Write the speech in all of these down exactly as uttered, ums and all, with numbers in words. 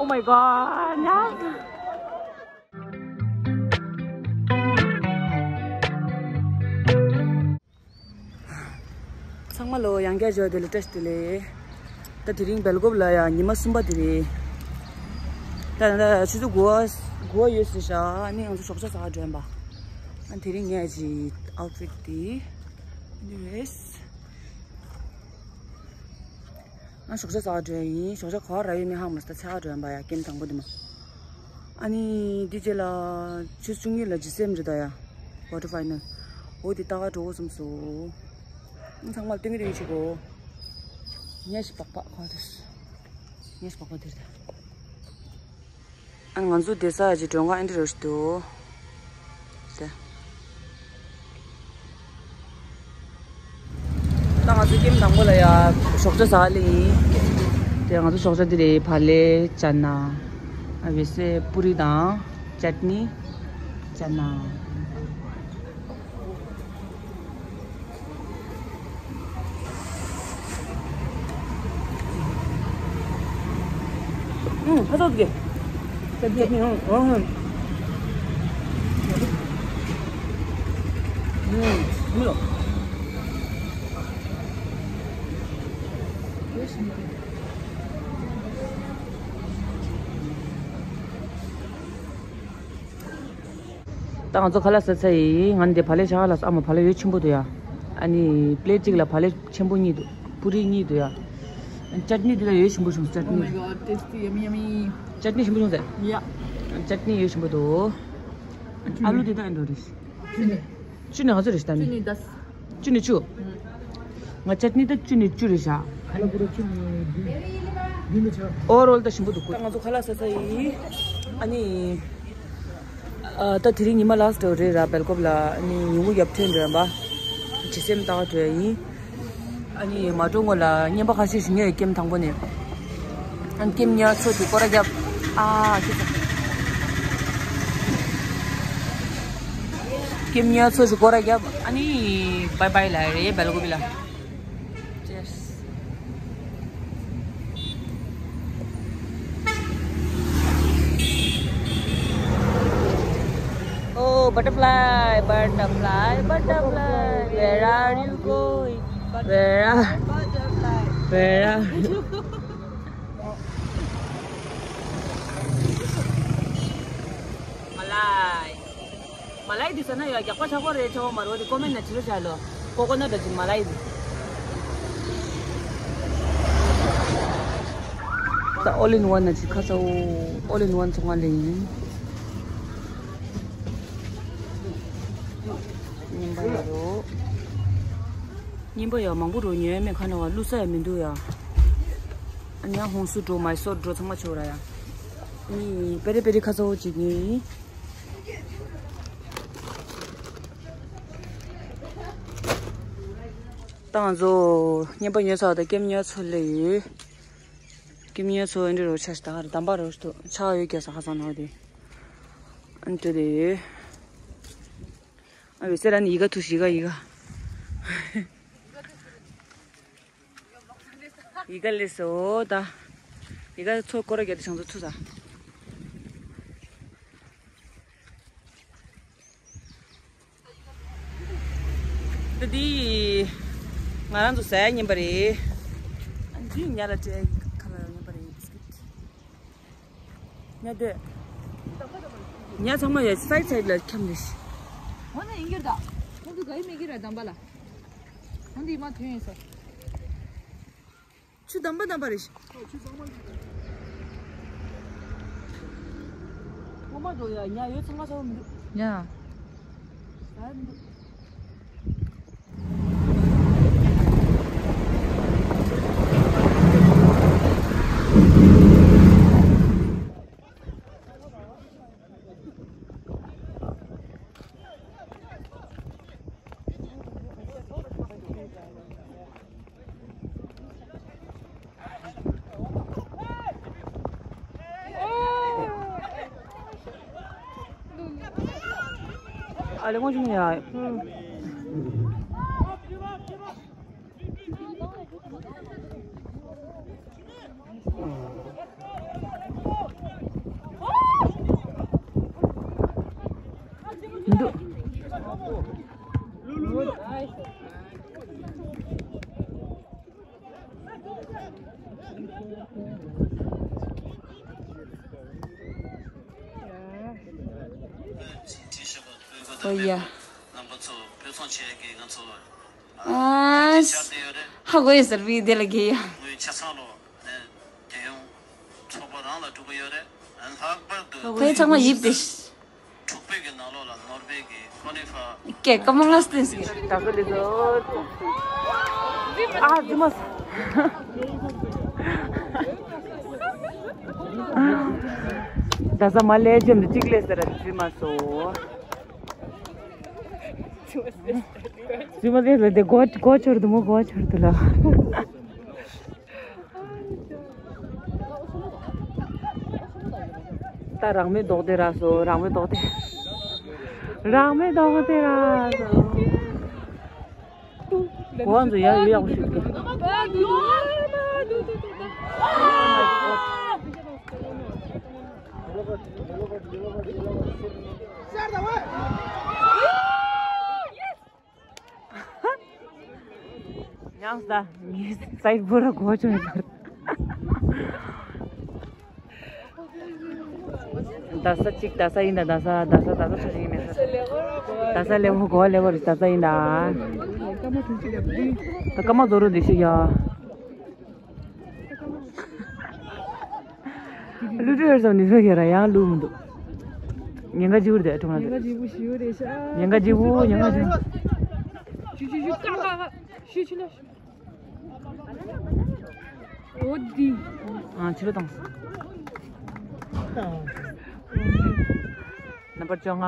Oh my god. ཚང་མ་ལོ་ཡང་བསྐྱར་འབྱོར་བ་དེ་ལ་བཀྲ་ཤིས་བདེ་ལེགས། ད་དེ་རིང་སྦེལ་ཀོབ་ལ་ཡང་ཉི་མ་གསུམ་པ་དེ་རེད། ད་ད་ཆུ་ཚོད་དགུ་པ་དགུ་པ་ཡོལ་ཟིན་ཤག་ཨ་ནི་ང་ཚོ་ཞོགས་ཇ་ཟ་ག་འགྲོ་ཡིན་པ། ཨ་དེ་རིང་ངས་ཀྱི་ཨའུ་ཊི་ཕིཊ་དེ། Anyways། ང་ཞོགས་ཇ་ཟ་ག་འགྲོ་ཡིན། ཞོགས་ཇ་ག་པར་རག་ཡོད་མེད་ཧ་མ་སོང་། ད་ཟ་ག་འགྲོ་ཡིན་པ་ཡ། ཀེམ་དང་པོ་དེ་མ། ཨ་ནི་འདི་རྗེས་ལ་ཆུ་ཚོད་བཅུ་གཉིས་ལ་ཇི་སི་ཨེམ་རེད་ད་ཡ། ཀོ་ཊར་ཕའི་ནལ། འོ་དེ་ལྟ་ག་འགྲོ་དགོས་བསམ་སོང་། ཚང་མ་ལ་སྟོན་གྱི་རེད། ཅིག་གོ། ཉ་ཞིག་པག་པག་ཁོ་དེ། ཉ་ཞིག་པག་པག་དེ་རེད་ད། ཨ་ང་ཚོ་བསྡད་ས་ཡ་ཅིག་མགྲོན་ཁང་ཨེ་འདྲ་རོ་ཞིག་འདུག་དེ། ད་ང་ཚོ་ཀེམ་དང་པོ་ལ་ཡ་ཞོགས་ཇ་ཟ་ག་སླེབས་ཡིན། དེ་ང་ཚོ་ཞོགས་ཇ་འདི་རེད། བག་ལེབ་ཅ་ན། ཨ་བེ་སེ་པུ་རི་དང་ཅཊ་ནི། ཅ་ན། ཨུམ། ཧ་ཚོད་ཀྱི། ཅཊ་ནི། ཨུམ། ཨུམ། ཨུམ། མི་ལོ། ད་ང་ཚོ་ཁ་ལག་ཟ་ཚར་ཡིན། ང་འདི་བག་ལེབ་ཆགས་ལ་ཨ་མ་བག་ལེབ་ཡོད་ཆེན་པོ་འདུག་ཡ། ཨ་ནི་པི་ལེཊ་གཅིག་ལ་བག་ལེབ་ཆེན་པོ་གཉིས་འདུག་པུ་རི་གཉིས་འདུག་ཡ། ཅཊ་ནི་འདི་ལ་ཡོད་ཆེན་པོ་བྱུང་། ཅཊ་ནི། Oh my god, tasty, yummy, yummy. ཅཊ་ནི་ཆེན་པོ་བྱུང་ཟེར། Yeah. ཅཊ་ནི་ཡོད་ཆེན་པོ་འདུག་ཨ་ལུ་འདི་ད་ཨེ་འདུག་རེད། བཅུ་ནི་ང་ཚོ་རེད་ད་ནི། བཅུ་ནི་བཅུ། ང་ཅཊ་ནི་ད་བཅུ་ནི་བཅུ་རེད་ཤག་ཨོ་ཝར་ཨོལ་ད་ཞིམ་པོ་འདུག་ད་ང་ཚོ་ཁ་ལག་ཟ་ཚར་ཡིན། ཨ་ནི། ཨ་ད་དེ་རིང་ཉི་མ་ལ་སི་ཊི་རེད་ར། སྦེལ་ཀོབ་ལ་ཨ་ནི་ཉིན་གུང་ཡབ་ཐོན་འགྲོ་ཡིན་པ། ཇི་སི་ཨེམ་ལྟ་ག་འགྲོ་ཡ་ཡིན། ཨ་ནི་མ་འགྲོ་སྔོན་ལ་རྔན་པ་ཁ་ཤས་ཤིག་ཉོས་ཡོད། ཀེམ་དང་པོ་ནས། ཨ་ནི་ཀེམ་ཉོས་ཚོ་དེ་སྐོར་ར་བརྒྱབ། ཨ་ཁྱེད་ཚོ། ཀེམ་ཉོས་ཚོ་དེ་སྐོར་ར་བརྒྱབ། ཨ་ནི་བྷའི་བྷའི་ལབ་རེད་སྦེལ་ཀོབ་ལ། Cheers. Oh, butterfly, butterfly, butterfly, where are you going? Where are, where are you? མ་ལའི། མ་ལའི་འདི་ཟ་ན་ཡ་རྒྱགས་པ་ཆགས་པ་རེད་ཆགས་པ་མ་རེད་པ་དེ་ཀོ་མེན་ན་བྲིས་རོགས་བྱ་ལོ། ཀོ་ཀོ་ནཊ་ཅིག་མ་ལའི་འདི། ད་ཨོལ་ཨིན་ཝན་ན་ཅིག་ཁ་ཚ་བོ། ཨོལ་ཨིན་ཝན་ཚོང་ཁང་ལ་ཡིན། རྔན་པ་ཡོད་རོ། རྔན་པ་ཡ་མང་པོ་རོ་ཉོས་མེད་ཁ་ན་བ་བླུགས་ས་ཡ་མི་འདུག་ཡ། ཨ་ནི་ཡང་ཧོང་སུ་འགྲོ་མའི་སོར་འགྲོ་ཚང་མ་ཆོག་ར་ཡ། ཨ་ནི་པེ་རེ་པེ་རེ་ཁ་ཚ་བོ་ཅིག་ཉོས་ཡིན། ད་ང་ཚོ་རྔན་པ་ཉོས་ཚར་བ་དང་ཀེམ་ཉོས་ཚར་སླེབས་ཡོད། ཀེམ་ཉོས་ཚར་ཨེ་འདྲ་རོ་ཆ་ཞིག་ད་ག་རེ་དམ་པ་རོ་ཞིག་འདུག་ཆགས་ཡོད་ཀྱང་ས་ཁ་སང་ནང་དེ། ཨ་ནི་དེ་རེད། ཨ་བེ་སེ་ར་ནི་ཡི་ག་ཐུག་ཤི་ཡི་ག་ཡི་ག་ཡི་ག་ལས་སོ་ད། ཡི་ག་ཚོ་སྐོར་ར་རྒྱ་དེ་ཆང་ཚོ་ཐུ་ས། ད་འདི་ང་རང་ཚོ་ཟ་ཡ་རྔན་པ་རེད། ཨ་འདི་ཉ་ལ་སྤྲད་ཁ་ལ་རྔན་པ་རེད། བི་སི་ཀིཊ། ཉ་དེ། ཉ་ཚང་མ་ཡ་སའིཌ་སའིཌ་ལ་འཁྱམས་ནས་ཤི། འོ་ན་ཡིན་གྱི་རེད་ད། ཁོང་ཚོ་ག་ཡི་མེད་ཀྱི་རེད་དམ་པ་ལ། འོ་འདི་མ་ཐོན་ཡིན་ས། ཆུ་དམ་པ་དམ་པ་རེད་ཤི། ཁོ་མ་འགྲོ་ཡ་ཉ་ཡོད་ཚང་མ་ཚང་མ་མི་འདུག་ཉ། ཟ་ཡ་མི་འདུག་ཨ་ལེ་ངོ་ཅུང་ཡ། ཨུམ། ཨོ་ཡ། རྣམ་པ་ཚོ་དཔེ་མཚོན་ཆེ་གི་ང་ཚོ་ཨ་ཆར་དེ་ཡོད་རེད། ཧ་གོ་ཡི་ཟེར་བི་དེ་ལ་གི་ཡ། ངོས་ཆ་ཚང་ལོ་ནས་རྒྱལ་ཡོངས་ཚོགས་པ་རང་ལ་འགྲོ་གི་ཡོད་རེད། ལྷག་པར་དུ་ཁོའི་ཚང་མ་ཡིབ་དེ། འཁྲུག་པའི་གི་ནང་ལོགས་ལ་ནོར་ཝེ་གི་ཀོ་ནི་ཧྥ། ཀེ་ཀ་མ་ལ་སྟེ་སི། ད་ག་ལེ་ཟོ། ཨ་ཛི་མ་སོ། ད་ས་མ་ལེ་ཇེམ་དུ་གཅིག་ལས་ཟེར་ར་ཛི་མ་སོ། ཛི་མ་སོ་ལ་དེ་གོ་གོ་ཆོར་དུ་མོ་གོ་ཆོར་དུ་ལ། ད་རང་མེད་མདོག་དེ་ར་སོ། རང་མེད་མདོག་དེ། རང་མེད་མདོག་དེ་ར་སོ། གོ་བ་ཚོ་ཡག་ཡོད་ཡག་པོ་ཞིག་གི། ཉམས་ད་ངའི་སའི་བུ་ར་གོ་ཆོད་ཡོད། ད་ས་གཅིག་ད་ས་ཡིན་ད། ད་ས་ད་ས་ད་ས་ཆོད་ཡིན་མེད་ས། ད་ས་ལེ་བོ་གོ་ལེ་བོ་རི་ད་ས་ཡིན་ད། ད་ཀ་མ་རྡོ་རུ་འདི་ཤི་ཡ། ལུ་ཏུ་ཡོར་སམ་ནི་ཕེ་ཁེ་ར་ཡང་ལུ་མི་འདུག་ཉེན་ཁ་ཇི་བུར་དེ་ཁྲོམ་ལ་དེ། ཉེན་ཁ་ཇི་བུ་ཞི་བུ་རེད་ཤག་ཉེན་ཁ་ཇི་བུ་ཉེན་ཁ་ཇི་བུ། ཞུ་ཞུ་ཞུ་ཀ་ཀ་ཀ་ཞུ་ཆུ་ལ་ཞུ། འོ་དི། ཨ་ཕྱི་ལོ་དང་། ནམ་པར་བཅོ་ལྔ།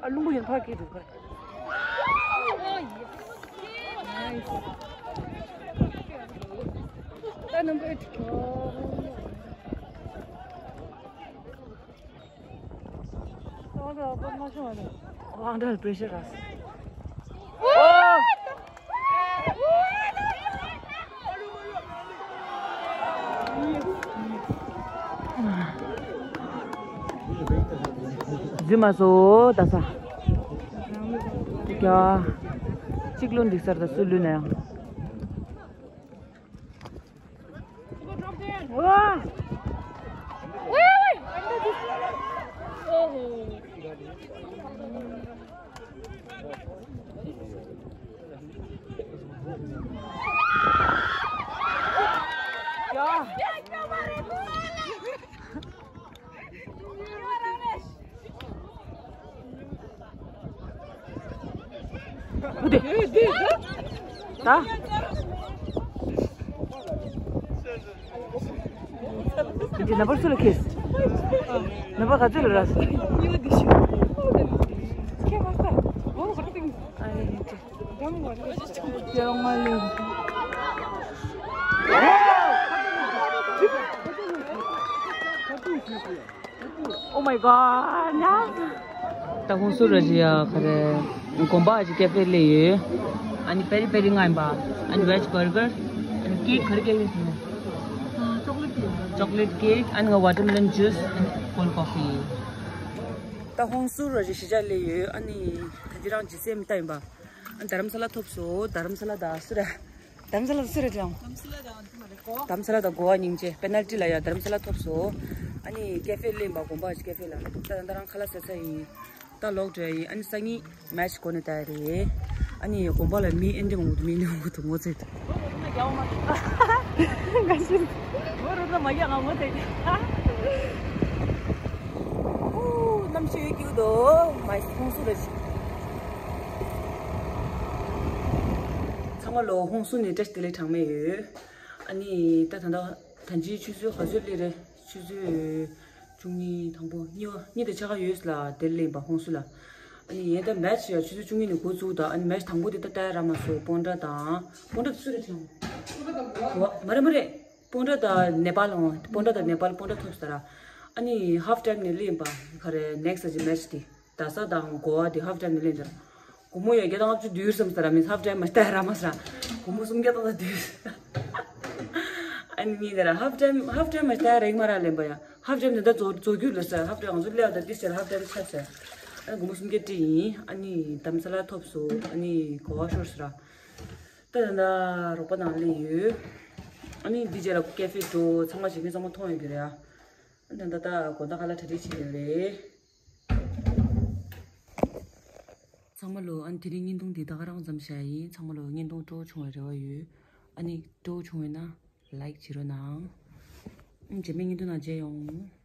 ཨ་རླུང་བུ་ཡོད་ཕར་སྐྱེལ་འདུག་ཕར། ད་ནམ་པར། དབང་གྲལ་པེ་ཤེ་ར་སི། རྫུན་མ་བཟོ་ད་ས། ཡ། གཅིག་ལུན་འགྲིག་སར་ད་སུ་ལུན་ན་ཡང་། ད། འདི་ནམ་པར་སུ་ལ་ཁེལ། ནམ་པར་ག་ཚོད་ལ་རག་ཁེལ་མ་ས། ཨ་ཡེ་ཡེ། Oh my god. ད་ཧུང་སུར་ར་ཇི་ཡ་ག་རེ། དགོན་པ་ཨ་ཅི་ཀེ་ཧྥེ་ལས་ཡོད། ཨ་ནི་པེ་རི་པེ་རི་ང་ཡིན་པ། ཨ་ནི་ཝེཇ་བར་གར། ཨ་ནི་ཀེག་ག་རེ་ཀེག་ཡོད་ཟེར་ན། ཅོག་ལེཊ་ཀེག་ཨ་ནི་ང་ཝ་ཊར་མེ་ལོན་ཇུས། ཨ་ནི་ཀོལ་ཀོ་ཕི། ད་ཧུང་སུར་ར་ཇི་གཞིས་ཆགས་ལས་ཡོད། ཨ་ནི་ད་ཅི་རང་ཇི་སེམ་ད་ཡིན་པ། ཨ་ནི་རྡ་རམ་ས་ལ་ཐོབ་སོང་། རྡ་རམ་ས་ལ་ད་སུ་ར། རྡ་རམ་ས་ལ་སུ་རེད་ཀྱང་། རྡ་རམ་ས་ལ་དང་གོ་བ་སྙིང་རྗེ་པེ་ནལ་ཊི་ལ་ཡ་རྡ་རམ་ས་ལ་ཐོབ་སོང་། ཨ་ནི་ཀེ་ཧྥེ་ལེན་པ་དགོན་པ་ཀེ་ཧྥེ་ལ་ད་ད་རང་ཁ་ལག་ཟ་ས་ཡིན། ད་ལོག་འགྲོ་ཡིན། ཨ་ནི་སང་ཉིན་མེ་ཆི་གོ་ནས་ད་རེད། ཨ་ནི་དགོན་པ་ལ་མི་ཨེ་འདྲ་མང་པོ་འདུག་མི་འདྲ་མང་པོ་འདུག་ངོ་ཚ་འདུག་ངོ་རུ་ན་མ་རྒྱག་ང་ངོ་ཚ་འདུག་ཨུ། གནམ་གཤིས་ཡོད་ཀྱི་འདུག་མ་ཧུང་སུར་ར་ཇི། ཚང་མ་ལོ་ཧུང་སུར་ནས་བཀྲ་ཤིས་བདེ་ལེགས་གྲངས་མེད་ཡོད། ཨ་ནི་ད་ད་ལྟ་ད་ཅིའི་ཆུ་ཚོད་ག་ཚོད་སླེབས་རེད། ཆུ་ཚོད་བཅུ་གཉིས། དང་པོ་གཉིས་པ་གཉིས་དང་ཕྱེད་ཀ་ཡོད་ལ་དེར་སླེབས་པ་ཧུང་སུར་ལ། ཨ་ནི་ཡིན་ད་མེ་ཆི་ཡ་ཆུ་ཚོད་བཅུ་གཉིས་ནས་འགོ་བཙུགས་ད། ཨ་ནི་མེ་ཆི་དང་པོ་དེ་ད་ལྟ་ར་མ་སོ་སྤོན་ཊ་དང་། སྤོན་ཊ་དེ་སུ་རེད་ཁྱེད་རང་། མ་རེད་མ་རེད། སྤོན་ཊ་དང་ནེ་པཱལ་འོང་། སྤོན་ཊ་དང་ནེ་པཱལ་སྤོན་ཊ་ཐོབ་ས་ར། ཨ་ནི་ཧབ་ཊའིམ་ནས་སླེབས་པ་ག་རེ་ནེག་སི་ཨ་ཅི་མེ་ཆི་དེ། རྡ་ས་དང་གོ་བ་དེ་ཧབ་ཊའིམ་ནས་སླེབས་ཟེར། སྒོར་མོ་ཡང་བརྒྱ་དང་ལྔ་བཅུ་བསྡུས་བསམ་ཟེར་ར་མིན། ཧབ་ཊའིམ་མ་ཤི་ད་ར་མ་ཟེར། སྒོར་མོ་སུམ་བརྒྱ་དང་བསྡུས། ཨ་ནི་ངས་དེ་ར་ཧབ་ཊའིམ་ཧབ་ཊའིམ་མ་ཤི་ད་ར་ཡིག་མ་ར་ལེན་པ་ཡ། ཧབ་ཇམ་དེ་འདྲ་རྫོགས་རྫོགས་རྒྱུ་ལ་ཟེར། ཧབ་ཇམ་ང་ཚོ་སླེབས་དང་ཏི་ཟེར་ཧབ་ཇམ་ཆགས་ཟེར། ཨ་ནི་སྒོར་མོ་སུམ་བརྒྱ་སྤྲད་ཡིན། ཨ་ནི་དྷ་རམ་ས་ལ་ཐོབ་སོང་། ཨ་ནི་གོ་བ་ཤོར་ཟེར། ད་ད་ད་རོགས་པ་ནང་སླེབས་ཡོད། ཨ་ནི་འདི་རྗེས་ལ་ཀེ་ཧྥེ་འགྲོ། ཚང་མ་བྱེད་མཁན་ཚང་མ་མཐོང་ཡོད་ཀྱི་རེད་ཨ། ཨ་ནི་ད་ད་ད་དགོང་དག་ཁ་ལག་གྲ་སྒྲིག་བྱེད་ཀྱི་རེད། ཚང་མ་ལོ། ཨ་ནི་དེ་རིང་བརྙན་ཐུང་འདི་ད་ག་རང་ཙམ་བཞག་ཡིན། ཚང་མ་ལོ་བརྙན་ཐུང་སྤྲོ་བོ་བྱུང་བའི་རེ་བ་ཡོད། ཨ་ནི་སྤྲོ་བོ་བྱུང་བས་ན་ལའིཀ་བྱེད་རོགས་གནང་། ཨ་ནི་རྗེས་མའི་བརྙན་ཐུང་ནང་མཇལ་ཡོང་།